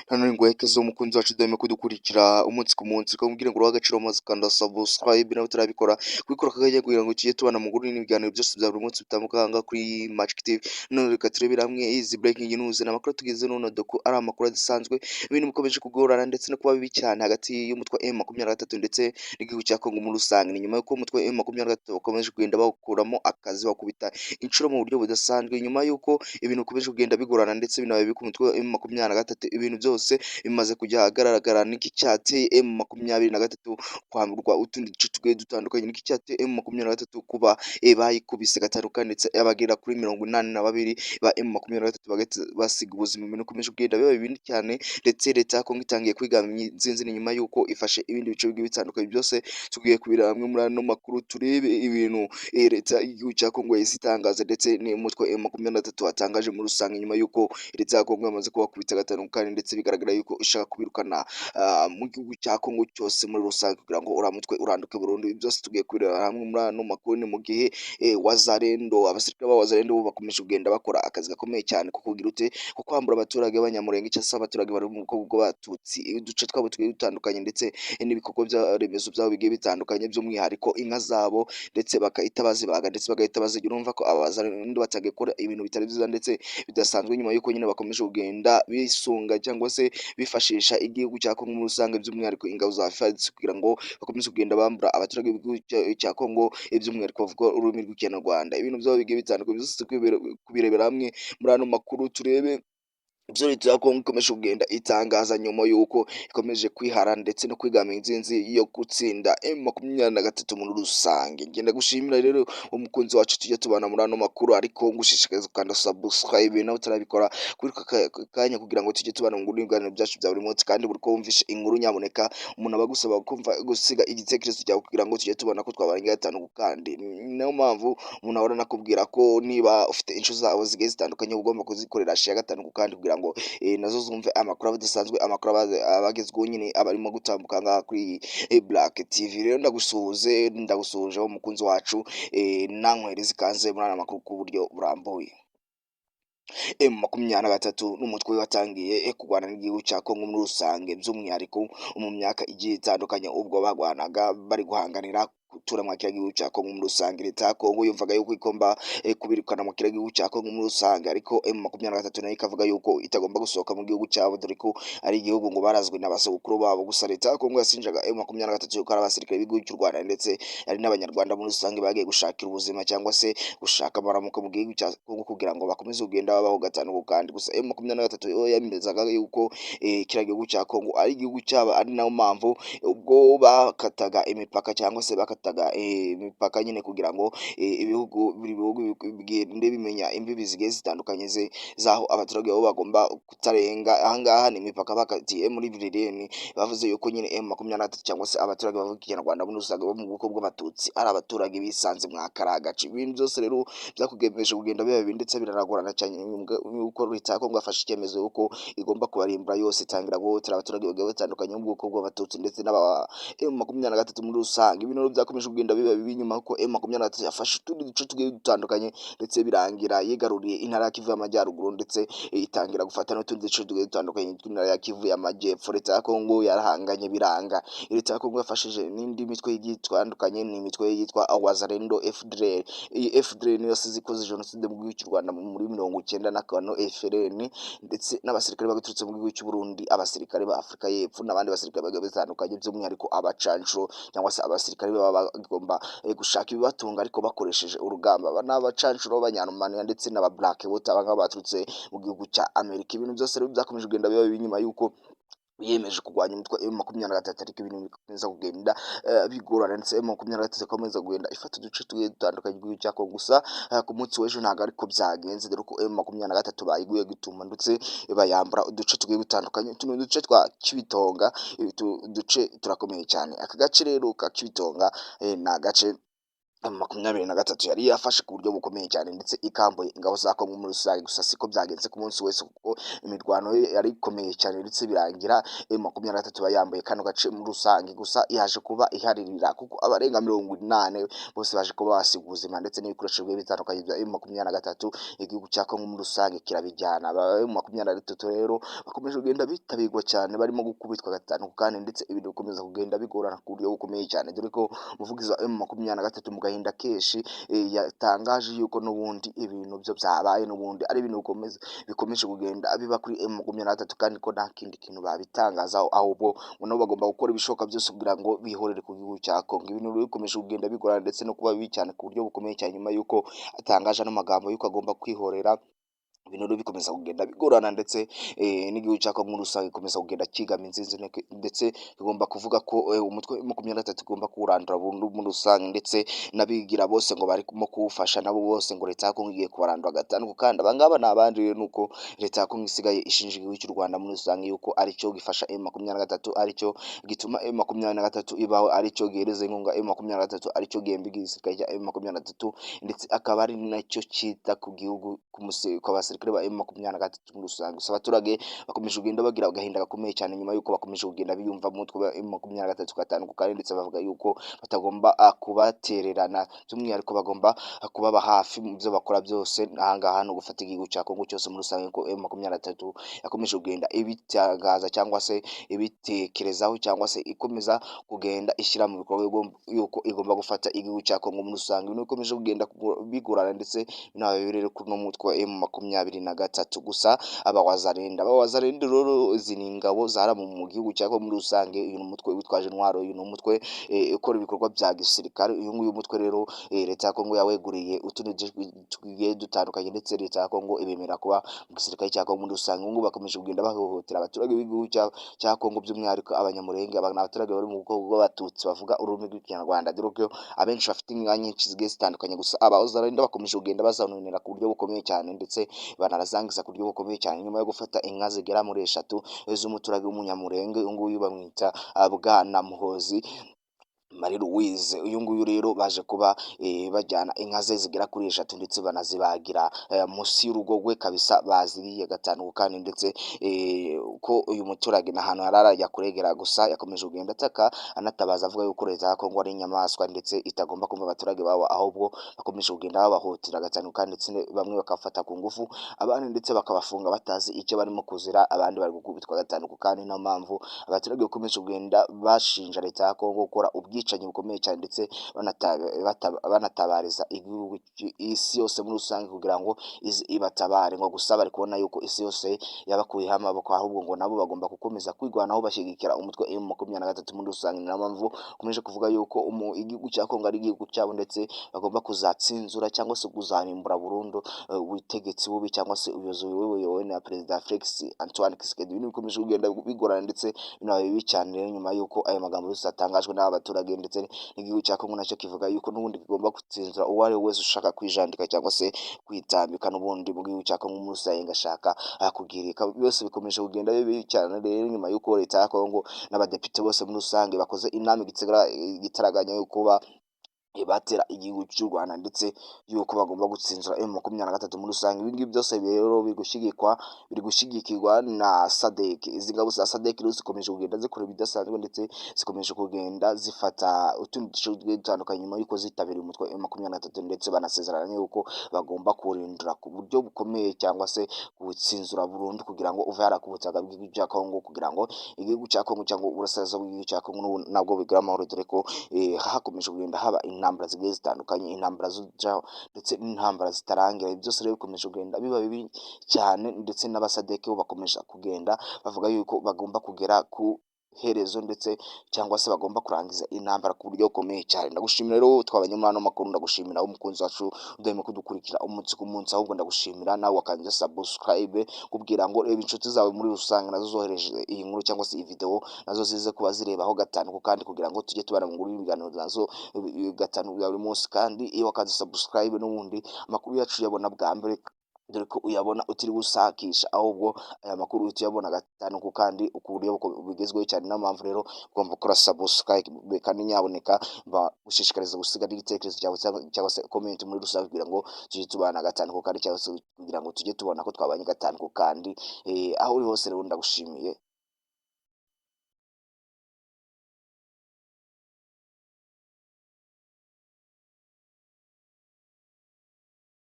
Hano ni nguhaye ikaze umukunzi wacu udahwema kudukurikira umunsi ku munsi, ukaba ngo uruhe agaciro maze ukanda subscribe nawe utarabikora, kubikora akajya kugira ngo tujye tubana mu nkuru n'ibiganiro byose bya buri munsi bitambuka aha ngaha kuri Magic TV. None reka turebere hamwe izi breaking news, ni amakuru tugeze none ko ari amakuru adasanzwe. Ibintu bikomeje kugorana ndetse no kuba bibi cyane hagati y'umutwe wa M23 ndetse n'igihugu cya Kongo muri rusange. Ni nyuma y'uko umutwe wa M23 bakomeje kugenda bawukuramo akazi, bakubita inshuro mu buryo budasanzwe, nyuma y'uko ibintu bikomeje kugenda bigorana ndetse binaba bibi ku mutwe wa M23. Ibintu byose bimaze kujya ahagaragara. Niki cyateye M23 kwamburwa utundi duce tugiye dutandukanye? Niki cyateye M23 kuba bayikubise gatanu ndetse abagera kuri 82 ba M23 bagahita basiga ubuzima? Ibintu bikomeje kugenda biba bibi cyane, ndetse leta ya Kongo itangiye kwigamba intsinzi ni nyuma y'uko ifashe ibindi bice bigiye bitandukanye. Byose tugiye kubireba hamwe muri ano makuru, turebe ibintu leta y'igihugu cya Kongo yahise itangaza ndetse n'umutwe M23 watangaje muri rusange, nyuma y'uko leta ya Kongo yamaze kubakubita gatanu kandi ndetse bigaragara yuko ishaka kubirukana mu gihugu cya Kongo cyose muri rusange kugira ngo uriya mutwe uranduke burundu. Ibi byose tugiye kubireba hamwe muri ano makuru. Ni mu gihe Wazalendo, abasirikare ba Wazalendo bo bakomeje kugenda bakora akazi gakomeye cyane ko kugira ute, ko kwambura abaturage b'Abanyamulenge cyangwa se abaturage bari mu bwoko bw'Abatutsi uduce twabo tugiye dutandukanye ndetse n'ibikorwa bya remezo byabo bigiye bitandukanye, by'umwihariko inka zabo, ndetse bagahita bazibaga ndetse bagahita bazigira. Urumva ko aba Wazalendo batangiye gukora ibintu bitari byiza ndetse bidasanzwe, nyuma y'uko nyine bakomeje kugenda bisunga cyangwa se bifashisha igihugu cya Kongo muri rusange, by'umwihariko ingabo za FARDC, kugira ngo bakomeze kugenda bambura abaturage b'igihugu cya Kongo, by'umwihariko bavuga ururimi rw'Ikinyarwanda. Ibintu byabo bigiye bitandukanye byose kubirebera hamwe muri ano makuru, turebe ibyo leta ya Kongo ikomeje kugenda itangaza nyuma y'uko ikomeje kwihara ndetse no kwigamba intsinzi yo gutsinda M23 muri rusange. Ngenda gushimira rero umukunzi wacu tujya tubana muri ano makuru, ariko ngushishikariza gukanda subscribe nawe utarabikora kuri aka kanya kugira ngo tujye tubana mu biganiro byacu bya buri munsi. Kandi buri ko wumvishe inkuru, nyaboneka umuntu aba agusaba kumva gusiga igitekerezo cyawe kugira ngo tujye tubona ko twabanye gatanu. Kandi niyo mpamvu umuntu ahora anakubwira ko niba ufite inshuti zawe zigiye zitandukanye, uba ugomba kuzikorera share gatanu kandi kugira ngo nazo zumve amakuru adasanzwe, amakuru aba agezweho nyine aba arimo gutambuka ngaha kuri Black TV. Rero ndagusuhuze, ndagusuhuje umukunzi wacu, nankwereza ikaze muri aya makuru ku buryo burambuye. M23 n'umutwe watangiye kurwana n'igihugu cya Kongo muri rusange, by'umwihariko mu myaka igiye itandukanye, ubwo barwanaga bari guhanganira gutura mu kiriya gihugu cya Kongo muri rusange. Leta ya Kongo yumvaga yuko igomba kubirukana mu kiriya gihugu cya Kongo muri rusange, ariko M23 nayo ikavuga yuko itagomba gusohoka mu gihugu cyabo, dore ko ari igihugu ngo barazwe na basogokuru babo. Gusa leta ya Kongo yashinjaga M23 yuko ari abasirikare b'igihugu cy'u Rwanda ndetse ari n'Abanyarwanda muri rusange bagiye gushakira ubuzima cyangwa se gushaka amaramuko mu gihugu cya Kongo kugira ngo bakomeze kugenda babaho gatanu ku kandi. Gusa M23 yo yemezaga yuko kiriya gihugu cya Kongo ari igihugu cyabo, ari nayo mpamvu ubwo bakataga imipaka cyangwa se bakataga imipaka nyine kugira ngo ibihugu, buri bihugu bigende bimenya imbibi zigiye zitandukanye z'aho abaturage bo bagomba kutarenga. Ahangaha ni imipaka bakatiye muri Birereni. Bavuze yuko nyine M23 cyangwa se abaturage bavuga Ikinyarwanda muri rusange bo mu bwoko bw'Abatutsi ari abaturage bisanze mwa kariya gace. Ibintu byose rero byakugemeje kugenda biba bibi ndetse biraragorana cyane, yuko leta ya Kongo yafashe icyemezo yuko igomba kubarimbura yose, itangira guhohotera abaturage bagiye batandukanye bo mu bwoko bw'Abatutsi ndetse n'aba M23 muri rusange. Ibintu rero byakomeje kugenda biba bibi nyuma ko M23 yafashe utundi duce tugiye dutandukanye, ndetse birangira yigaruriye intara ya Kivu y'Amajyaruguru, ndetse itangira gufata n'utundi duce tugiye dutandukanye tw'intara ya Kivu y'Amajyepfo. Leta ya Kongo yarahanganye biranga. Leta ya Kongo yafashije n'indi mitwe igiye itandukanye, ni imitwe yitwa Wazalendo, FDLR. Iyi FDLR niyo yasize ikoze jenoside mu gihugu cy'u Rwanda muri 94, FLN, ndetse n'abasirikare baturutse mu gihugu cy'u Burundi, abasirikare ba Afurika y'Epfo n'abandi basirikare bagiye batandukanye, by'umwihariko abacancuro cyangwa se abasirikare baba bagomba gushaka ibibatunga ariko bakoresheje urugamba. Aba ni abacancuro b'Abanyarumaniya ndetse n'aba Black Water, aba ngaba baturutse mu gihugu cya Amerika. Ibintu byose rero byakomeje kugenda biba bibi nyuma y'uko biyemeje kurwanya umutwe M23, ariko ibintu bikomeza kugenda bigorana, ndetse M23 ikomeza kugenda ifata uduce tugiye dutandukanye tw'igihugu cya Kongo. Gusa ku munsi w'ejo ntabwo ariko byagenze, dore ko M23 bayiguye gituma ndetse bayambura uduce tugiye dutandukanye. Tuno duce twa Kibitonga, utu duce turakomeye cyane. Aka gace rero ka Kibitonga ni agace M23 yari yafashe ku buryo bukomeye cyane, ndetse ikambuye ingabo za Kongo muri rusange. Gusa siko byagenze ku munsi wese, kuko imirwano ye yari ikomeye cyane, ndetse birangira M23 bayambuye kano gace muri rusange. Gusa yaje kuba iharirira, kuko abarenga 80 bose baje kuba basiga ubuzima, ndetse n'ibikoresho bigiye bitandukanye bya M23 igihugu cya Kongo muri rusange kirabijyana. Aba M23 rero bakomeje kugenda bitabirwa cyane, barimo gukubitwa gatanu kandi, ndetse ibintu bikomeza kugenda bigorana ku buryo bukomeye cyane, dore ko umuvugizi wa M23 mu gahinda kenshi yatangaje yuko n'ubundi ibintu byo byabaye, n'ubundi ari ibintu bikomeje kugenda biba kuri M23, kandi ko nta kindi kintu babitangazaho, ahubwo ngo nabo bagomba gukora ibishoboka byose kugira ngo bihorere ku gihugu cya Kongo. Ibintu rero bikomeje kugenda bigorana ndetse no kuba bibi cyane ku buryo bukomeye cyane, nyuma yuko atangaje ano magambo yuko agomba kwihorera. Ibintu rero bikomeza kugenda bigorana, ndetse n'igihugu cya Kongo muri rusange gikomeza kugenda kigama inzinzi, ndetse bigomba kuvuga ko umutwe 23 ugomba kuwurandura burundu muri rusange, ndetse n'abigira bose ngo barimo kuwufasha nabo bose ngo leta ya Kongo igiye kubarandura gatanu. Kandi abangaba ni abandi rero, nuko leta ya Kongo isigaye ishinja igihugu cy'u Rwanda muri rusange yuko aricyo gifasha M23, aricyo gituma M23 ibaho, aricyo gihereza inkunga M23, aricyo gihemba igisirikare cya M23, ndetse akaba ari nacyo cyita ku gihugu, ku basirikare ba M23 muri rusange. Gusa abaturage bakomeje kugenda bagira agahinda gakomeye cyane nyuma y'uko bakomeje kugenda biyumva mu mutwe wa M23 gatanu ku kandi, ndetse bavuga yuko batagomba kubatererana, by'umwihariko bagomba kubaba hafi mu byo bakora byose. Ahangaha no gufata igihugu cya Kongo cyose muri rusange, ko M23 yakomeje kugenda ibitangaza cyangwa se ibitekerezaho cyangwa se ikomeza kugenda ishyira mu bikorwa yuko igomba gufata igihugu cya Kongo muri rusange. Ibintu bikomeje kugenda bigorana, ndetse binabaye rero kuri uno mutwe wa M23. Gusa aba Wazalendo rero, izi ni ingabo zaramu mu gihugu cya Kongo muri rusange. Uyu ni umutwe witwaje intwaro, uyu ni umutwe ukora ibikorwa bya gisirikare. Uyu nguyu mutwe rero leta ya Kongo yaweguriye utundi tugiye dutandukanye, ndetse leta ya Kongo ibemera kuba mu gisirikare cya Kongo muri rusange. Ubu ngubu bakomeje kugenda bahohotera abaturage b'igihugu cya Kongo, by'umwihariko Abanyamulenge. Aba ni abaturage bari mu bwoko bw'Abatutsi bavuga ururimi rw'Ikinyarwanda, dore ko abenshi bafite inka nyinshi zigiye zitandukanye. Gusa aba Wazalendo bakomeje kugenda bazanonera ku buryo bukomeye cyane, ndetse banarazangiza ku buryo bukomeye cyane, nyuma yo gufata inka zigera muri eshatu z'umuturage w'Umunyamulenge. Uyu nguyu bamwita Bwana Muhozi Marie Louise. Uyu nguyu rero baje kuba bajyana inka ze zigera kuri eshatu, ndetse banazibagira munsi y'urugo rwe kabisa, baziriye gatanu kandi, ndetse ko uyu muturage nta hantu yari arajya kuregera. Gusa yakomeje kugenda ataka, anatabaza, avuga yuko leta ya Kongo ari inyamaswa, ndetse itagomba kumva abaturage babo, ahubwo bakomeje kugenda babahotera gatanu kandi, ndetse bamwe bakafata ku ngufu, abandi ndetse bakabafunga batazi icyo barimo kuzira, abandi bari gukubitwa gatanu ku kandi. Niyo mpamvu abaturage bakomeje kugenda bashinja leta ya Kongo gukora ubwicanyi bukomeye cyane, ndetse banatabariza igihugu, isi yose muri rusange, kugira ngo ize ibatabare. Ngo gusa bari kubona yuko isi yose yabakuyeho amaboko, ahubwo ngo nabo bagomba gukomeza kwirwanaho bashyigikira umutwe M23 muri rusange. Niyo mpamvu bakomeje kuvuga yuko igihugu cya Kongo ari igihugu cyabo, ndetse bagomba kuzatsinzura cyangwa se kuzarimbura burundu ubutegetsi bubi cyangwa se ubuyobozi buyobowe na Perezida Felix Antoine Tshisekedi. Ibintu bikomeje kugenda bigorana, ndetse binaba bibi cyane rero, nyuma y'uko aya magambo yose atangajwe n'aba baturage, ndetse n'igihugu cya Kongo nacyo kivuga yuko n'ubundi kigomba gutsinzura uwo ari we wese ushaka kwijandika cyangwa se kwitambika n'ubundi mu gihugu cya Kongo muri rusange, ngashaka kugirika. Byose bikomeje kugenda bibi cyane rero, nyuma y'uko leta ya Kongo n'abadepite bose muri rusange bakoze inama igitaraganya yo kuba batera igihugu cy'u Rwanda, ndetse yuko bagomba gutsinzura M23 muri rusange. Ibi ngibi byose rero biri gushyigikirwa na SADC. Izi ngabo za SADC rero zikomeje kugenda zikora ibidasanzwe, ndetse zikomeje kugenda zifata utundi duce tugiye dutandukanye, nyuma y'uko zitabiriye umutwe wa M23, ndetse banasezerana yuko bagomba kuwurindura ku buryo bukomeye cyangwa se kuwutsinzura burundu, kugira ngo uve hariya ku butaka bw'igihugu cya Kongo, kugira ngo igihugu cya Kongo cyangwa uburasirazuba bw'igihugu cya Kongo nabwo bigire amahoro, dore ko hakomeje kugenda haba intambara zigiye zitandukanye, intambara ndetse n'intambara zitarangira. Ibi byose rero bikomeje kugenda biba bibi cyane, ndetse n'abasadeke bo bakomeje kugenda bavuga yuko bagomba kugera ku herezo, ndetse cyangwa se bagomba kurangiza intambara ku buryo bukomeye cyane. Ndagushimira rero twabanye muri ano makuru, ndagushimira umukunzi wacu udahema kudukurikira umunsi ku munsi, ahubwo ndagushimira nawe wakanze subscribe, kubwira ngo reba inshuti zawe muri rusange nazo zohereje iyi nkuru cyangwa se iyi video, nazo zize kuba zirebaho gatanu kandi, kugira ngo tujye tubana mu nkuru y'ibiganiro nazo gatanu bya buri munsi. Kandi iyo wakanze subscribe, n'ubundi amakuru yacu uyabona bwa mbere. Dore ko uyabona utiriwe usakisha, ahubwo aya makuru uhita uyabona gatanu ku kandi ku buryo bugezweho cyane. Niyo mpamvu rero ugomba gukora subscribe, kandi nyaboneka bagushishikariza gusiga n'igitekerezo cyawe cyangwa se comment muri rusange, kugira ngo tujye tubana gatanu ku kandi, cyangwa se kugira ngo tujye tubona ko twabanye gatanu ku kandi. Aho uri hose rero ndagushimiye.